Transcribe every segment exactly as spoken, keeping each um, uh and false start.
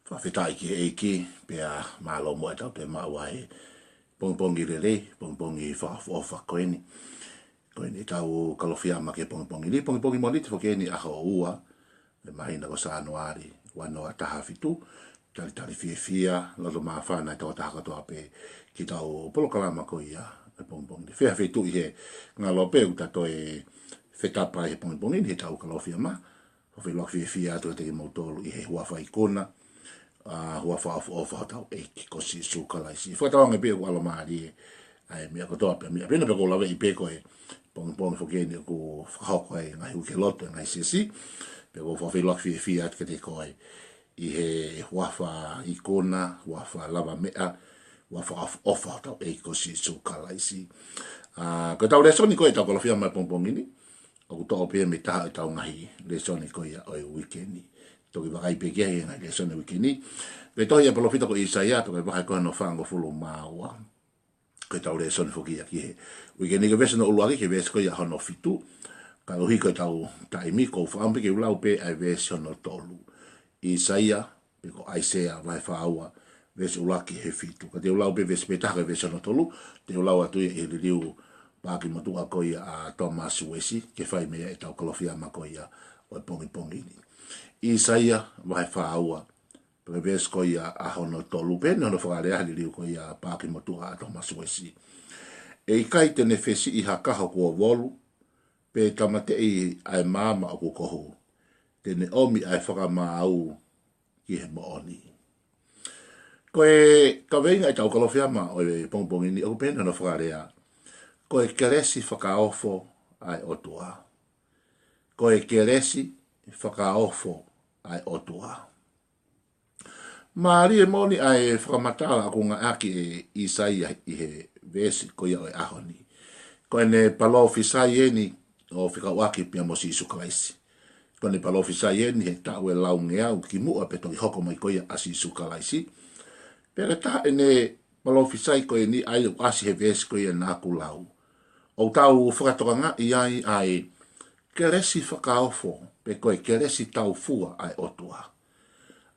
Fakafetaʻi ki he ʻEiki, pea mālō muʻa ʻetau toe maʻu ʻa e pongipongi lelei, pongipongi fakaʻofoʻofa ko eni. Ko eni ʻetau Kalofiama ki he pongipongi ni, pongipongi Mōnite foki eni, ʻaho ua ʻo e māhina ko Sānuali, ua noa taha fitu. Talitali fiefia, loto māfana e tokotaha kotoa pē ki heʻetau polokalama ko ia ʻo e pongipongi ni. Fēfē ʻa e feituʻu ʻi he ngalo pē ʻoku ta toe fetapa ai he pongipongi ni heʻetau Kalofiama. Fakafeʻiloaki fiefia atu kiate kimoutolu ʻi he huafa ikuna, ʻa e huafa fakaʻofoʻofa hotau ʻEiki ko Sīsū Kalaisi. Fakatauange pē ʻoku ʻalomālie ʻa e meʻa kotoa pē, meʻa pē naʻa ʻoku ou laveʻi pē ko e pongipongi foki eni ʻoku fakahoko ai e ngaahi uike lotu ʻa e ngaahi siasi. Pea ʻoku ou fakafeʻiloaki fiefia atu kiate koe ʻi he huafa ikuna, huafa lavameʻa, huafa fakaʻofoʻofa hotau ʻEiki ko Sīsū Kalaisi. ʻA, ko ʻetau lēsoni ko ē ʻetau Kalofiama he pongipongi ni, ʻoku toʻo pē ia mei he taha ʻo ʻetau ngaahi lēsoni ko ia ʻo e uike ni. Toki vakai pē ki he ngaahi lēsoni ʻo e uike ni. Ko e tohi ʻa e palōfita ko ʻĪsaia, pea ko e vahe ko hono fāngofulu mā ua. Ko ʻetau lēsoni foki ia ki he uike ni, ko e veesi hono ʻuluaki ki he veesi ko ia hono fitu. Ka ʻoku ʻi ai ʻetau taimi, ʻoku ou fakaʻamu pē ke u lau pē ʻa e veesi hono tolu. ʻĪsaia, pe ko ʻAisea, vahe fā ua, veesi ʻuluaki ki he fitu. Ka te u lau pē veesi pē taha ki he veesi hono tolu, te u lau atu ia ʻi he liliu paaki motuʻa ko ia ʻa Thomas Uesi, ke fai mei ai ʻetau Kalofiama ko ia ʻo e pongipongi ni. ʻĪsaia, vahe fā ua, pea ko e veesi ko ia hono tolu, pehē ni hono fakalea he liliu ko ia paaki motuʻa ʻa Thomas Uesi. ʻE ʻikai te ne fesiʻi ha kaho kuo volu, pe tāmateʻi ʻa e maama ʻoku kohu. Te ne ʻomi ʻa e fakamaau ki he moʻoni. Ko e kaveinga ʻetau Kalofiama ʻo e pongipongi ni ʻoku pehē ni hono fakalea: Ko e kelesi fakaofo ʻa e ʻOtua. Ko e kelesi fakaofo ʻa e ʻOtua. Mālie moʻoni ʻa e fakamatala ʻoku ngāueʻaki ʻe ʻĪsaia ʻi he veesi ko ia ʻo e ʻaho ni. Ko ʻene palōfisai eni ʻo fekauʻaki pea mo Sīsū Kalaisi. Ko ʻene palōfisai eni he taʻu ʻe laungeau kimuʻa pea toki hoko mai ko ia ʻa Sīsū Kalaisi. Pea ko e taha ʻene palōfisai ko eni ʻa ia ʻoku ʻasi he veesi ko ia naʻa ku lau. ʻOku tau fakatokangaʻi ai ʻa e kelesi fakaofo, pe ko e kelesi taufua ʻa e ʻOtua.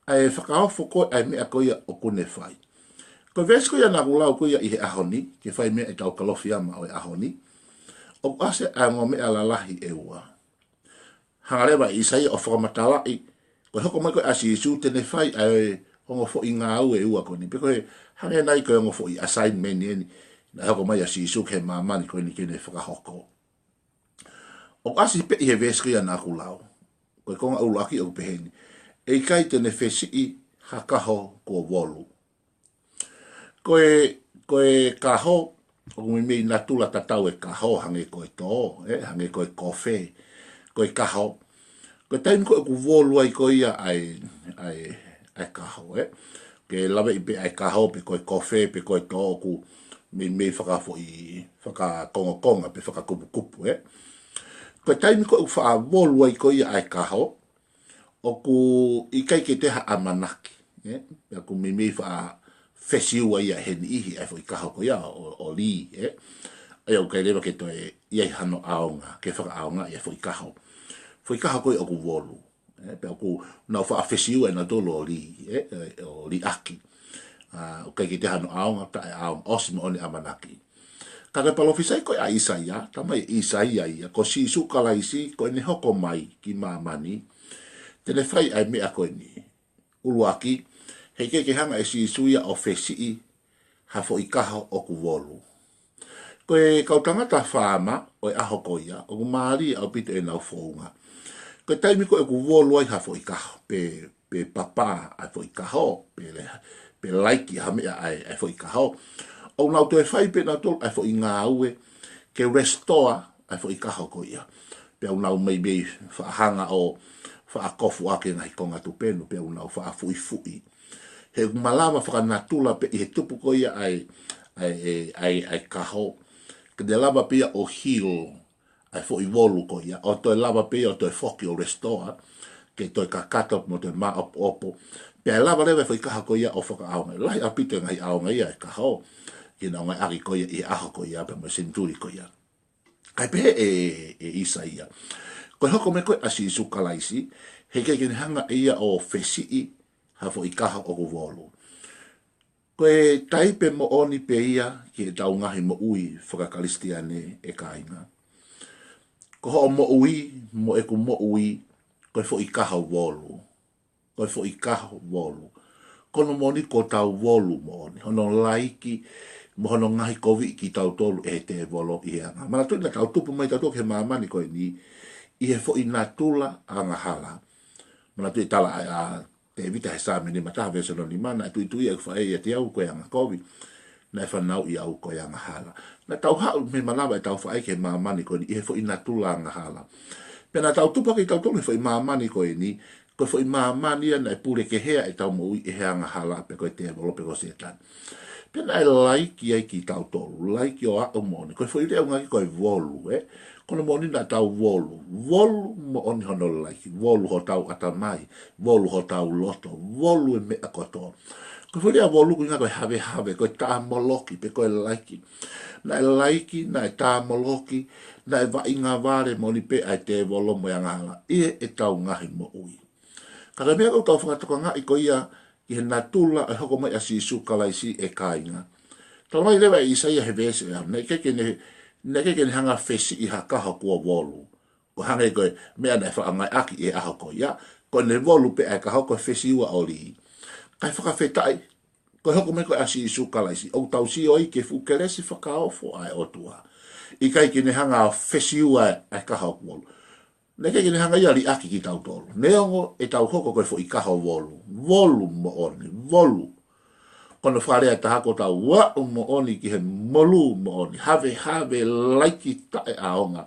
ʻA e fakaofo ko ē ʻa e meʻa ko ia ʻoku ne fai. Ko e veesi ko ia naʻa ku lau ko ia ʻi he ʻaho ni, ke fai mei ai ʻetau Kalofiama ʻo e ʻaho ni, ʻoku ʻasi ʻa e ongo meʻa lalahi ʻe ua. Hanga leva ʻe ʻĪsaia ʻo fakamatalaʻi, ko e hoko mai ko ē ʻa Sīsū te ne fai ʻa e ongo foʻi ngāue ʻe ua ko eni. Pe ko e hangē nai ko e ongo foʻi assignment eni, naʻe hoko mai ʻa Sīsū ki he māmani ko eni ke ne fakahoko. ʻOku ʻasi pē ʻi he veesi ko ia naʻa ku lau. Ko e konga ʻuluaki ʻoku pehē ni: ʻE ʻikai te ne fesiʻi ha kaho kuo volu. Ko e, ko e kaho, ʻoku meimei natula tatau e kaho, hangē ko e tō, ē, hangē ko e kofe, ko e kaho. Ko e taimi ko ē ʻoku volu ai ko ia ʻa e, ʻa e, ʻa e kaho, ē. Ke laveʻi pē ʻa e kaho, pe ko e kofe, pe ko e tō, ʻoku meimei fakafoʻi, fakakongokonga, pe fakakupukupu, ē. Ko e taimi ko ē ʻoku faʻa volu ai ko ia ʻa e kaho, ʻoku ʻikai ke toe ha ʻamanaki, ē? Pea ʻoku meimei faʻa fesiu ai ʻe he niʻihi ʻa e foʻi kaho ko ia ʻo, ʻo lī, ē? ʻA ia ʻoku ʻikai leva ke toe ʻi ai hano ʻaonga, ke fakaʻaongaʻi ʻa e foʻi kaho. Foʻi kaho ko ia ʻoku volu, ē? Pea ʻoku nau faʻa fesiu ʻe nautolu ʻo lī, ē? ʻO liʻaki. ʻA, ʻoku ʻikai ke toe hano ʻaonga, taʻeʻaonga, ʻosi moʻoni e ʻamanaki. Ka ko e palōfisai ko ē ʻa ʻĪsaia, talamai ʻe ʻĪsaia ia, ko Sīsū Kalaisi, ko ʻene hoko mai ki māmani, te ne fai ʻa e meʻa ko eni. ʻUluaki, heʻikai ke hanga ʻe Sīsū ia ʻo fesiʻi ha foʻi kaho ʻoku volu. Ko e kau tangata faama ʻo e ʻaho ko ia, ʻoku mālie ʻaupito ʻenau founga. Ko e taimi ko ē ʻoku volu ai ha foʻi kaho, pe pe papa ʻa e foʻi kaho, pe le, pe laiki ha meʻa ʻa e, ʻa e foʻi kaho. ʻOku nau toe fai pē nautolu ʻa e foʻi ngāue ke restore ʻa e foʻi kaho ko ia. Pea ʻoku nau meimei faʻa hanga ʻo faʻa kofu ʻaki e ngaahi konga tupenu, pea ʻoku nau faʻa fuʻifuʻi. He ʻoku malava fakanatula pē ʻi he tupu ko ia ʻa e, ʻa e, ʻa e, ʻa e kaho, ke ne lava pē ia ʻo heal ʻa e foʻi volu ko ia, ʻo toe lava pē ia ʻo toe foki ʻo restore, ke toe kakato mo toe māʻopoʻopo. Pea ʻe lava leva e foʻi kaho ko ia ʻo fakaʻaonga. Lahi ʻaupito e ngaahi ʻaonga ia ʻa e kaho, ke nau ngāueʻaki ko ia ʻi he ʻaho ko ia, pea mo e senituli ko ia. Kae pehē ʻe, ʻe ʻĪsaia, ko e hoko mai ko ē ʻa Sīsū Kalaisi, heʻikai ke ne hanga ʻe ia ʻo fesiʻi ha foʻi kaho ʻoku volu. Ko e taipe moʻoni pē ia ki heʻetau ngaahi moʻui fakakalisitiane, ʻe kāinga. Ko hoʻo moʻui mo ʻeku moʻui, ko e foʻi kaho volu. Ko e foʻi kaho volu. Ko hono moʻoni kuo tau volu moʻoni. Hono laiki mo hono ngaohikoviʻi kitautolu ʻe he tēvolo ʻi he angahala. Manatuʻi naʻa tau tupu mai tautolu ki he māmani ko eni ʻi he foʻi natula angahala. Manatuʻi e tala ʻa, ʻa Tēvita he Saame nima taha veesi hono nima, naʻe tuitui ʻeku faʻē ʻiate au ko e angakovi, naʻe fanauʻi au ko e angahala. Naʻa tau haʻu mei he manava ʻetau faʻē ki he māmani ko eni ʻi he foʻi natula angahala. Pea naʻa tau tupu hake kitautolu he foʻi māmani ko eni, ko e foʻi māmani ia naʻe pule kehe ai ʻetau moʻui ʻe he angahala pe ko e tēvolo pe ko Sētane. Pea naʻe laiki ai kitautolu, laiki ʻo aʻu moʻoni. Ko e foʻi lea ʻoku ngāueʻaki ko e volu, ē? Ko hono moʻoni naʻa tau volu, volu moʻoni hono laiki, volu hotau ʻatamai, volu hotau loto, volu e meʻa kotoa. Ko e foʻi lea volu ʻoku ʻuhinga ko e havehave, ko e tāmoloki, pe ko e laiki. Naʻe laiki, naʻe tāmoloki, naʻe vaʻinga vale moʻoni pē ʻa e tēvolo mo e angahala ʻi heʻetau ngaahi moʻui. Ka ko e meʻa ʻoku tau fakatokangaʻi ko ia ki he natula ʻo e hoko mai ʻa Sīsū Kalaisi, ʻe kāinga. Talamai leva ʻe ʻĪsaia he veesi ʻe ono, naʻe ʻikai ke ne, naʻe ʻikai ke ne hanga fesiʻi ha kaho kuo volu. ʻO hangē ko e meʻa naʻe faʻa ngāueʻaki he ʻaho ko ia, ko ʻene volu pē ʻa e kaho ko e fesiua ʻo lī. Kae fakafetaʻi, ko e hoko mai ko ē ʻa Sīsū Kalaisi, ʻoku tau sio ai ki he fuʻu kelesi fakaofo ʻa e ʻOtua. ʻIkai ke ne hanga ʻo fesiua ʻa e kaho kuo volu. Naʻe ʻikai ke ne hanga ia ʻo liʻaki kitautolu. Neongo ʻetau hoko ko e foʻi kaho volu. Volu moʻoni, volu. Ko hono fakalea ʻe taha, kuo tau aʻu moʻoni ki he molū moʻoni. Havehave laiki taʻeʻaonga.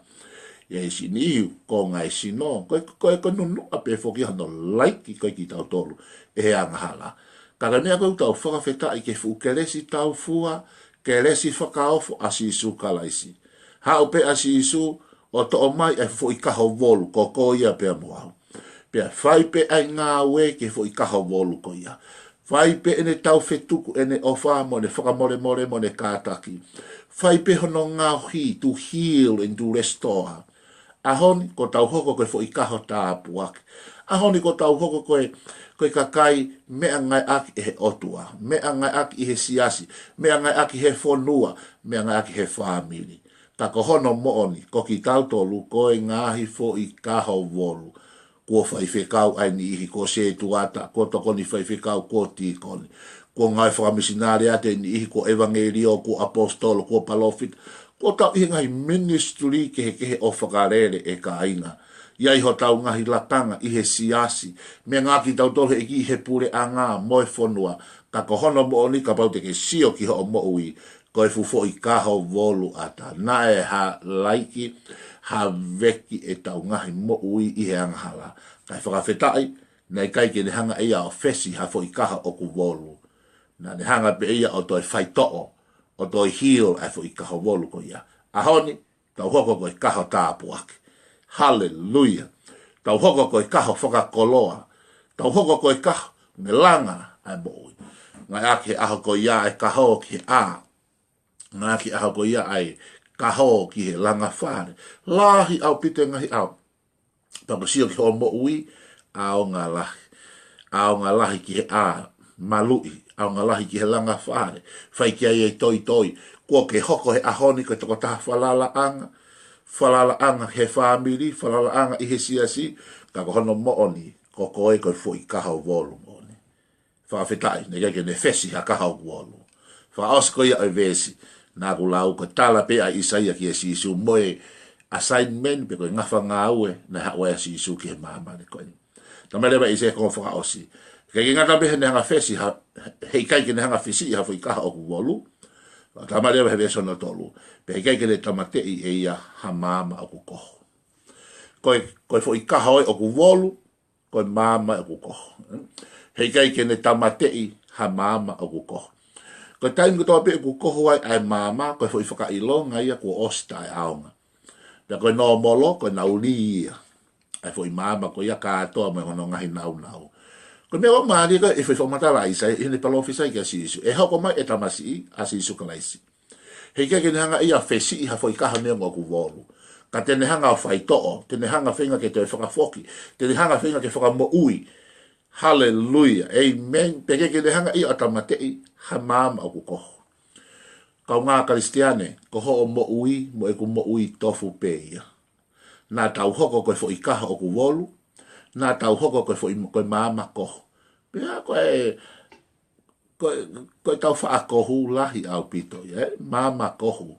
ʻI ai siʻi niʻihi ko e ngaahi sino, ko e, ko e, ko e nunuʻa pē foki hono laiki ko ē kitautolu ʻe he angahala. Ka ko e meʻa ko ē ʻoku tau fakafetaʻi ki he fuʻu kelesi taufua, kelesi fakaofo ʻa Sīsū Kalaisi. Haʻu pē ʻa Sīsū ʻo toʻo mai ʻa e foʻi kaho volu, ko koe ia pea mo au. Pea fai pē ʻa e ngāue ki he foʻi kaho volu ko ia. Fai pē ʻene taufetuku, ʻene ʻofa mo ʻene fakamolemole mo ʻene kātaki. Fai pē hono ngaohi, to heal and to restore. ʻAho ni kuo tau hoko ko e foʻi kaho tāpuaki. ʻAho ni kuo tau hoko ko e, ko e kakai meʻangāueʻaki ʻe he ʻOtua, meʻangāueʻaki ʻi he siasi, meʻangāueʻaki he fonua, meʻangāueʻaki he fāmili. Ka ko hono moʻoni, ko kitautolu ko e ngaahi foʻi kaho volu. Kuo faifekau ʻa e niʻihi, kuo sētuata, kuo tokoni faifekau, kuo tīkoni. Kuo ngāue fakamisinale atu e niʻihi, kuo ʻevangeliō, kuo ʻaposetolo, kuo palōfita. Kuo tau ʻi he ngaahi ministry kehekehe ʻo fakalele, ʻe kāinga. ʻI ai hotau ngaahi lakanga ʻi he siasi. Meʻangāueʻaki kitautolu ʻe he ʻEiki he puleʻanga mo e fonua. Ka ko hono moʻoni, kapau te ke sio ki hoʻo moʻui, ko e fuʻu foʻi kaho volu ʻata. Naʻe ha laiki, ha veki ʻetau ngaahi moʻui ʻi he angahala. Kae fakafetaʻi, naʻe ʻikai ke ne hanga ʻe ia ʻo fesi ha foʻi kaho ʻoku volu. Naʻa ne hanga pē ʻe ia ʻo toe faitoʻo, ʻo toe heal ʻa e foʻi kaho volu ko ia. ʻAho ni, tau hoko ko e kaho tāpuaki. Haleluia. Tau hoko ko e kaho fakakoloa. Tau hoko ko e kaho ne langa ʻa e moʻui. Ngāueʻaki he ʻaho ko ia ʻa e kaho ki he ʻā. Ngāueʻaki he ʻaho ko ia ʻa e kaho ki he langa fale. Lahi ʻaupito e ngaahi ʻaho. Pea ko e sio ki hoʻo moʻui, ʻaonga lahi. ʻAonga lahi ki he ʻā, maluʻi, ʻaonga lahi ki he langa fale. Fai ki ai e toitoi. Kuo ke hoko he ʻaho ni ko e tokotaha falalaʻanga. Falalaʻanga he fāmili, falalaʻanga ʻi he siasi, ka ko hono moʻoni, ko koe ko e foʻi kaho volu moʻoni. Fakafetaʻi, naʻe ʻikai ke ne fesi ha kaho ʻoku volu. Fakaʻosi ko ia ʻo e veesi, naʻa ku lau ko e tala pē ʻa ʻĪsaia kia Sīsū mo e assignment pe ko e ngafa ngāue naʻe haʻu ai ʻa Sīsū ki he māmani ko eni. Talamai leva ʻe ʻĪsaia ko e fakaʻosi. ʻIkai ke ngata pē heʻene hanga fesi ha, heʻikai ke ne hanga fesiʻi ha foʻi kaho ʻoku volu. Talamai leva he veesi hono tolu. Pea heʻikai ke ne tāmateʻi ʻe ia ha maama ʻoku koho. Ko e, ko e foʻi kaho ʻoku volu, ko e maama ʻoku koho. Heʻikai ke ne tāmateʻi ha maama ʻoku koho. Ko e taimi kotoa pē ʻoku koho ai ʻa e maama, ko e foʻi fakaʻilonga ia kuo ʻosi taʻeʻaonga. Pea ko e nōmolo, ko e nau lī ia. ʻA e foʻi maama ko ia kātoa mo hono ngaahi naunau. Ko e meʻa ʻoku mālie ko e foʻi fakamatala ʻa ʻĪsaia, ʻi heʻene palōfisai kia Sīsū. ʻE hoko mai e tamasiʻi, ʻa Sīsū Kalaisi. Heʻikai ke ne hanga ia ʻo fesiʻi ha foʻi kaho neongo ʻoku volu. Ka te ne hanga ʻo faitoʻo, te ne hanga feinga ke toe fakafoki, te ne hanga feinga ke fakamoʻui. Haleluia. Amen. Pea ʻikai ke ne hanga ʻe ia ʻo tāmateʻi ha maama ʻoku kohu. Kaungā Kalisitiane, ko hoʻo moʻui mo ʻeku moʻui tofu pē ia. Naʻa tau hoko ko e foʻi kaho ʻoku volu, naʻa tau hoko ko e foʻi, ko e maama kohu. Pea ko e, ko e, ko e tau faʻa kohu lahi ʻaupito ia, ē? Maama kohu.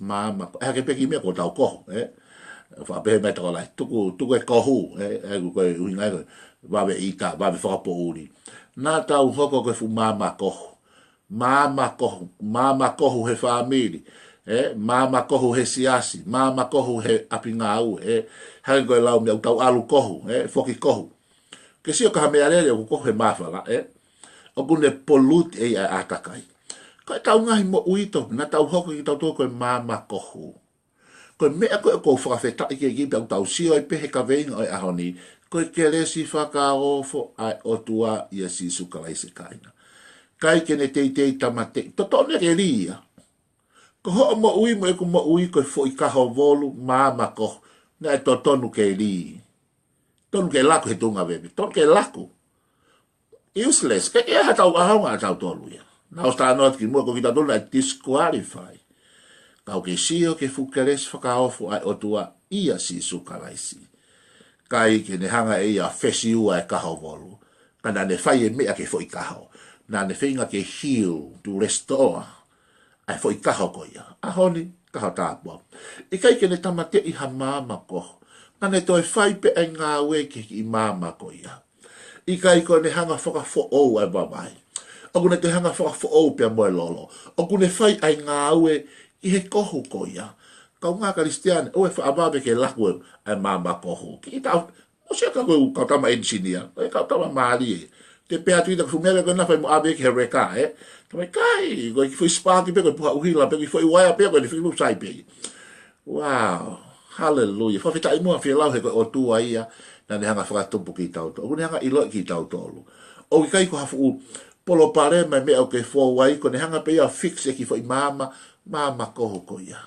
Maama kohu. ʻE hake pē ki he meʻa ko ʻetau kohu, ē? Faʻa pehē mai tokolahi, tuku, tuku e kohu, ē? ʻE, ko e ʻuhinga ia ko e vave ʻita, vave fakapoʻuli. Naʻa tau hoko ko e fuʻu maama kohu. Maama kohu, maama kohu he fāmili, ē? Maama kohu he siasi, maama kohu he ʻapi ngāue, ē? Hangē ko e lau meʻa ʻoku tau ʻalu kohu, ē? Foki kohu. Ke sio ki ha meʻalele ʻoku kohu he māfana, ē? ʻOku ne pollute ʻe ia ʻa e ʻātakai. Ko ʻetau ngaahi moʻui tofu, naʻa tau hoko kitautolu ko e maama kohu. Ko e meʻa ko ē ʻoku ou fakafetaʻi ki ai pea ʻoku tau sio ai pē he kaveinga ʻo e ʻaho ni, ko e kelesi fakaofo ʻa e ʻOtua ʻia Sīsū Kalaisi, kāinga. ʻIkai ke ne teitei tāmateʻi, totonu ia ke lī ia. Ko hoʻo moʻui mo ʻeku moʻui ko e foʻi kaho volu, maama kohu, naʻe totonu ke lī. Tonu ke laku he tuʻunga veve. Tonu ke laku. Useless. ʻIkai ke ʻi ai haʻatau ʻaonga ʻatautolu ia. Naʻa ku ʻosi talanoa atu kimuʻa, ko kitautolu naʻe disqualify. Ka ʻoku ke sio ki he fuʻu kelesi fakaofo ʻa e ʻOtua ʻia Sīsū Kalaisi. ʻIkai ke ne hanga ʻe ia ʻo fesiua e kaho volu. Ka naʻa ne fai e meʻa ki he foʻi kaho. Naʻa ne feinga ke heal, to restore ʻa e foʻi kaho ko ia. ʻAho ni, kaho tāpuaki. ʻIkai ke ne tāmateʻi ha maama kohu. Ka ne toe fai pē ʻa e ngāue ki he kiʻi maama ko ia. ʻIkai ko ʻene hanga fakafoʻou ʻa e vavae. ʻOku ne toe hanga fakafoʻou pea mo e lolo. ʻOku ne fai ʻa e ngāue ki he kohu ko ia. Kaungā Kalisitiane, ʻoua ʻe faʻa vave ke laku ʻa e maama kohu. Kiʻi tau, ʻosi ʻa e kau, kau tama engineer, ʻa e kau tama mālie. Te pehē atu ʻe ia ko e fuʻu meʻa ko ē naʻa fai mo ʻave ki he reka, ē? Tama ʻikai, ko e kiʻi foʻi spark pē, ko e puha ʻuhila pē, kiʻi foʻi uaea pē, ko e kiʻi foʻi sai pē. Wow, hallelujah. Fakafetaʻi muʻa fie lau he ko e ʻOtua ia, naʻa ne hanga fakatupu kitautolu. ʻOku ne hanga ʻiloʻi kitautolu. ʻOku ʻikai ko ha fuʻu palopalema e meʻa ʻoku ke fou ai, ko ʻene hanga pē ia ʻo fix e kiʻi foʻi maama, maama kohu ko ia.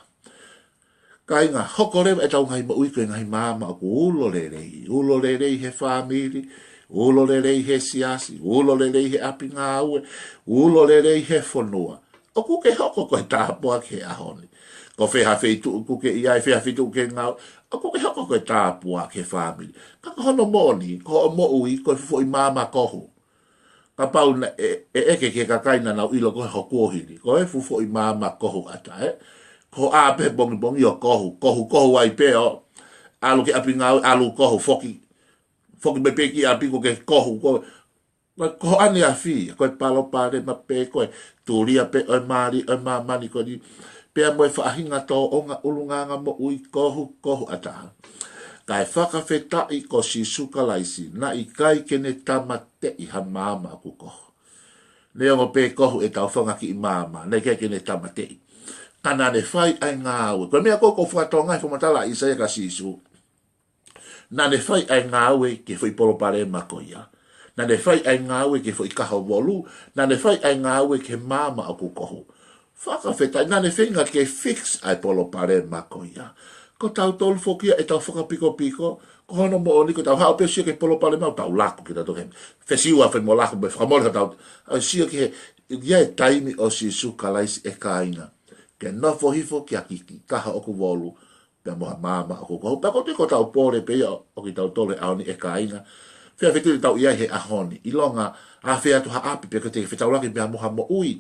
Kāinga, hoko leva ʻetau ngaahi moʻui ko e ngaahi maama ʻoku ulo lelei. Ulo lelei he fāmili, ulo lelei he siasi, ulo lelei he ʻapi ngāue, ulo lelei he fonua. ʻOku ke hoko ko e tāpuaki he ʻaho ni. Ko fē ha feituʻu ʻoku ke ʻi ai, fē ha feituʻu ʻoku ke ngāue, ʻoku ke hoko ko e tāpuaki he fāmili. Ka ko hono moʻoni, ko hoʻo moʻui ko e fuʻu foʻi maama kohu. Kapau naʻe, ʻe, ʻe ʻeke ki he kakai naʻa nau ʻilo koe ho kuohili, ko e fuʻu foʻi maama kohu ʻatā, ē? Ko hoʻo ʻā pē he pongipongi ʻo kohu, kohu, kohu ai pē ʻo ʻalu ki ʻapi ngāue, ʻalu kohu, foki, foki mai pē ki ʻapi ʻoku ke kohu, ko, ko, ko hoʻo ʻaneafi, ko e palopalema pē, ko e tulia pē ʻo e mali, ʻo e māmani ko eni, pea mo e faʻahinga tōʻonga ʻulungaanga moʻui kohu, kohu ʻatā. Kae fakafetaʻi ko Sīsū Kalaisi, naʻe ʻikai ke ne tāmateʻi ha maama ʻoku kohu. Neongo pē kohu ʻetau fanga kiʻi maama, naʻe ʻikai ke ne tāmateʻi. Ka naʻa ne fai ʻa e ngāue. Ko e meʻa ko ē ʻoku ou fakatonga he fakamatala ʻa ʻAisea kia Sīsū. Naʻa ne fai ʻa e ngāue ki he foʻi palopalema ko ia. Naʻa ne fai ʻa e ngāue ki he foʻi kaho volu. Naʻa ne fai ʻa e ngāue ki he maama ʻoku kohu. Fakafetaʻi, naʻa ne feinga ke fix ʻa e palopalema ko ia. Ko tautolu foki ia ʻetau fakapikopiko, ko hono moʻoni ko ʻetau haʻu pē ʻo sio ki he palopalema ʻo tau laku kitautolu he fesiua fai mo laku mo fakamole hotau, ʻo sio ki he, ʻi he taimi ʻo Sīsū Kalaisi, ʻe kāinga. Ke nofo hifo ki ha kiʻi kaho ʻoku volu, pea mo ha maama ʻoku kohu. Pea ko e tui ko ʻetau pole pē ia ʻo kitautolu he ʻaho ni, ʻe kāinga. Fē ha feituʻu te tau ʻi ai he ʻaho ni. ʻIlonga ʻa fē atu ha ʻapi pe ko e te fetaulaki pea mo ha moʻui.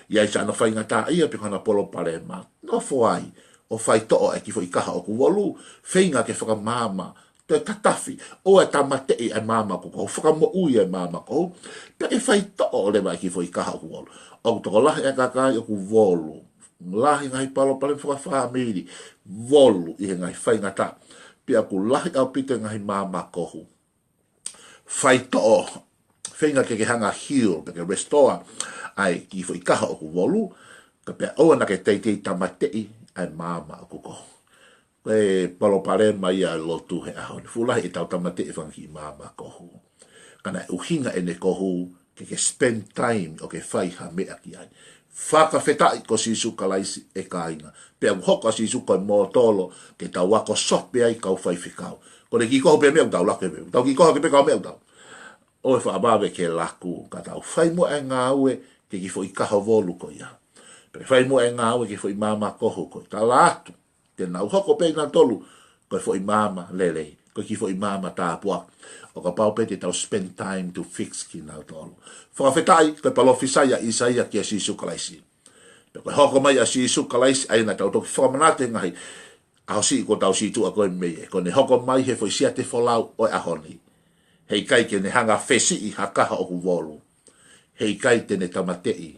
ʻI ai siʻano faingataʻaʻia pe ko hano palopalema. Nofo ai ʻo faitoʻo e kiʻi foʻi kaho ʻoku volu. Feinga ke fakamaama. Toe tatafi. ʻOua ʻe tāmateʻi ʻa e maama ʻoku kohu. Fakamoʻui ʻa e maama kohu. Pea ke faitoʻo leva e kiʻi foʻi kaho ʻoku volu. ʻOku tokolahi e kakai ʻoku volu. Lahi ngaahi palopalema fakafāmili, volu ʻi he ngaahi faingataʻa. Pea ʻoku lahi ʻaupito e ngaahi maama kohu. Faitoʻo, feinga ke ke hanga heal, pe ke restore ʻa e kiʻi foʻi kaho ʻoku volu, ka pea ʻoua naʻa ke teitei tāmateʻi ʻa e maama ʻoku kohu. Ko e palopalema ia e lotu he ʻaho ni. Fuʻu lahi ʻetau tāmateʻi e fanga kiʻi maama kohu. Ka naʻe ʻuhinga ʻene kohu, ke ke spend time ʻo ke fai ha meʻa ki ai. Fakafetaʻi ko Sīsū Kalaisi, ʻe kāinga. Pea ʻoku hoko ʻa Sīsū ko e mōtolo ke tau ako sope ai kau faifekau. Ko ʻene kiʻi kohu pē meʻa ʻoku tau laku he meʻa. Tau kiʻi kohu ke pē kau meʻa ʻoku tau. ʻoua ʻe faʻa vave ke laku, ka tau fai muʻa e ngāue ki he kiʻi foʻi kaho volu ko ia. Pea fai muʻa e ngāue ki he foʻi maama kohu ko ia. Tala atu, te nau hoko pē kinautolu ko e foʻi maama lelei, ko e kiʻi foʻi maama tāpuaki, ʻo kapau pē te tau spend time to fix kinautolu. Fakafetaʻi, ko e palōfisai ʻa ʻIsaia kia Sīsū Kalaisi. Pea ko e hoko mai ʻa Sīsū Kalaisi, ʻa ia naʻa tau toki fakamanatu he ngaahi ʻaho siʻi kuo tau situʻa ko ē mei ai, ko ʻene hoko mai he foʻi siate folau ʻo e ʻaho ni. Heʻikai ke ne hanga ʻo fesiʻi ha kaho ʻoku volu. Heʻikai te ne tāmateʻi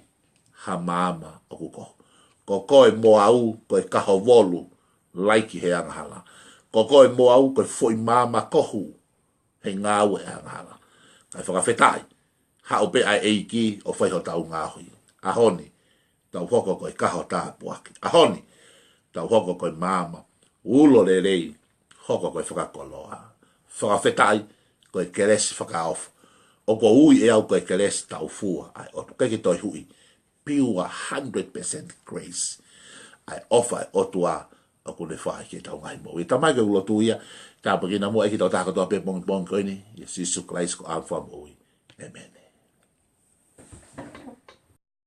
ha maama ʻoku kohu. Ko koe mo au ko e kaho volu, laiki he angahala. Ko koe mo au ko e foʻi maama kohu he ngāue ʻa e angahala. Kae fakafetaʻi, haʻu pē ʻa e ʻEiki ʻo fai hotau ngaohi. ʻAho ni, tau hoko ko e kaho tāpuaki. ʻAho ni, tau hoko ko e maama ulo lelei, hoko ko e fakakoloa. Fakafetaʻi, ko e kelesi fakaofo. ʻOku ou ui ʻe au ko e kelesi taufua ʻa e ʻOtua, ʻikai ke toe huʻi. Pure hundred percent grace. ʻA e ʻofa ʻa e ʻOtua ʻoku ne fai ki heʻetau ngaahi moʻui. Tamai, ko e lotu ia, tāpuekina muʻa ʻEiki kitautolu kotoa pē pongipongi ko eni, ʻia Sīsū Kalaisi ko homau Fakamoʻui. ʻĒmeni.